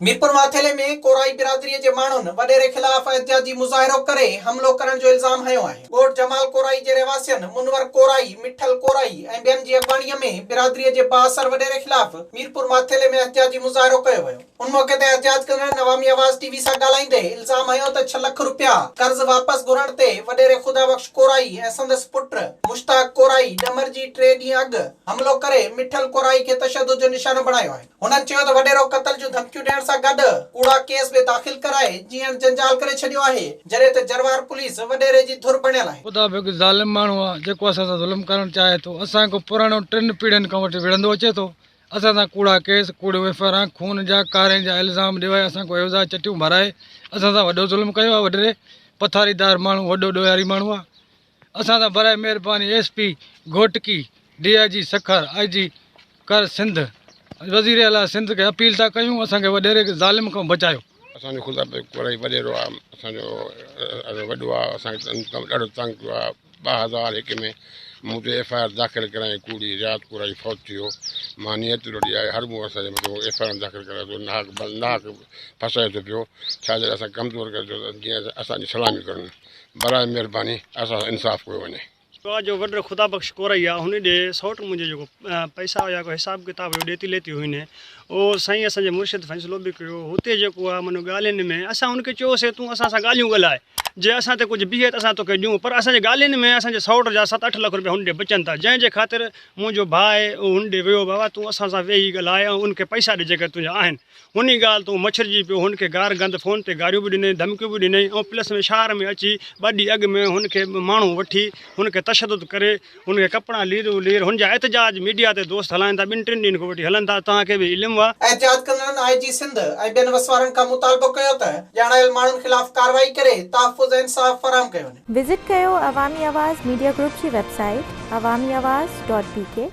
ميرپور ماٿيلي ۾ ڪورائي برادري جي ماڻهن وڏيري خلاف احتجاجي مظاهرو ڪري حملو ڪرڻ جو الزام هنيو آهي. ڳوٺ جمال ڪورائي جي رهواسين منور ڪورائي، مٺل ڪورائي ۽ ٻين جي اڳواڻي ۾ برادري جي بااثر وڏيري خلاف ميرپور ماٿيلي ۾ احتجاجي مظاهرو ڪيو ويو. ان موقعي تي احتجاج ڪندڙن عوامي آواز ٽي وي سان ڳالهائيندي الزام هنيو ته ڇهه لک رپيا قرض واپس گهرڻ تي وڏيري خدا بخش ڪورائي ۽ سندس پٽ مشتاق ڪورائي ڏمرجي ٽي ڏينهن اڳ حملو ڪري مٺل ڪورائي کي تشدد جو نشانو بڻايو آهي. هنن چيو ته وڏيرو قتل جون ڌمڪيون ڏيڻ سان گڏ ڪوڙا ڪيس به داخل ڪرائي جيئڻ جنجال ڪري ڇڏيو آهي، جڏهن ته جروار پوليس وڏيري جي ڌر بڻيل آهي. خدا به هڪ ظالم ماڻهو آ جيڪو اسان سان ظلم ڪرڻ چاهي ٿو اسان کان پراڻو ٽن پيڙهين کان وٺي وڙهندو اچي ٿو اسان سان ڪوڙا ڪيس ڪوڙيون ايف I آران خون جا ڪارين جا الزام ڏيوائي اسان کان عيوضا چٽيون ڀرائي اسان سان وڏو ظلم ڪيو آ وڏيري پٿاريدار ماڻهو وڏو ڏوهاري ماڻهو آ اسان سان برائي مهرباني S P Ghotki D I G Sukkur I جي ڪر سنڌ وزير اعليٰ سنڌ کي اپيل ٿا ڪيون اسان کي وڏيري ظالم کان بچايو. اسان جو خدا پيو ڪورائي وڏيرو آ اسان جو وڏو آ اسان کي ڏاڍو تنگ ڪيو آ 2001 ۾ مون تي ايف I R داخل ڪرائي ڪوڙي رياض ڪورائي فوت ٿي ويو مان نيت روڙي آهي هر مون اسان جي مٿان ايف I R داخل ڪرائي ٿو ناحق ناحق ڦسائي ٿو پيو ڇا جي اسان ڪمزور ڪري ٿو جيئن اسان جي سلامي ڪرن براء مهرباني اسان سان انصاف ڪيو وڃي. آ جو وڏ خدا بخش ڪورائي آ هن ڏي سئوٽ منهنجي جيڪو پئسا هيا ڪو حساب ڪتاب هيو ڏيتي ليتي هئي ني او سائين اسان جي مرشد فيصلو به ڪيو هتي جيڪو آ من ڳالهين ۾ اسان هن کي چيو سي تون اسان سان ڳالهيون ڳالهاء جي اسان تي ڪجهه بيهي ته اسان توکي ڏيون پر اسان جي ڳالهين ۾ اسان جي سئوٽ جا ست اٺ لک روپيا هن ڏي بچن ٿا جنهن جي خاطر منهنجو ڀاء هن ڏي ويو بابا تون اسان سان ويهي ڳالهاء ۽ ان کي پئسا ڏي جيڪي تنهنجا آهن هن ئي ڳالهه تون مڇرجي پيو، هن کي گار گند فون تي گاريون به ڏنائين، ڌمڪيون به ڏنائين ۽ پلس ۾ شهر ۾ اچي ٻه ڏينهن اڳ ۾ هن کي ماڻهو وٺي هن کي تشدد ڪري هن کي ڪپڙا ليرون لير هن جا احتجاج ميڊيا تي دوست هلائين ٿا ٻن ٽن ڏينهن کان وٺي هلن ٿا توهان کي به علم آ. احتجاج ڪندڙن آء جي سنڌ ۽ ٻين وسوارن کان مطالبو ڪيو ته ڄاڻايل ماڻهن خلاف ڪارروائي ڪري تحفظ ۽ انصاف فراهم ڪيو وڃي. وزٽ ڪيو عوامي آواز ميڊيا گروپ جي website Awami Awaz dot B K.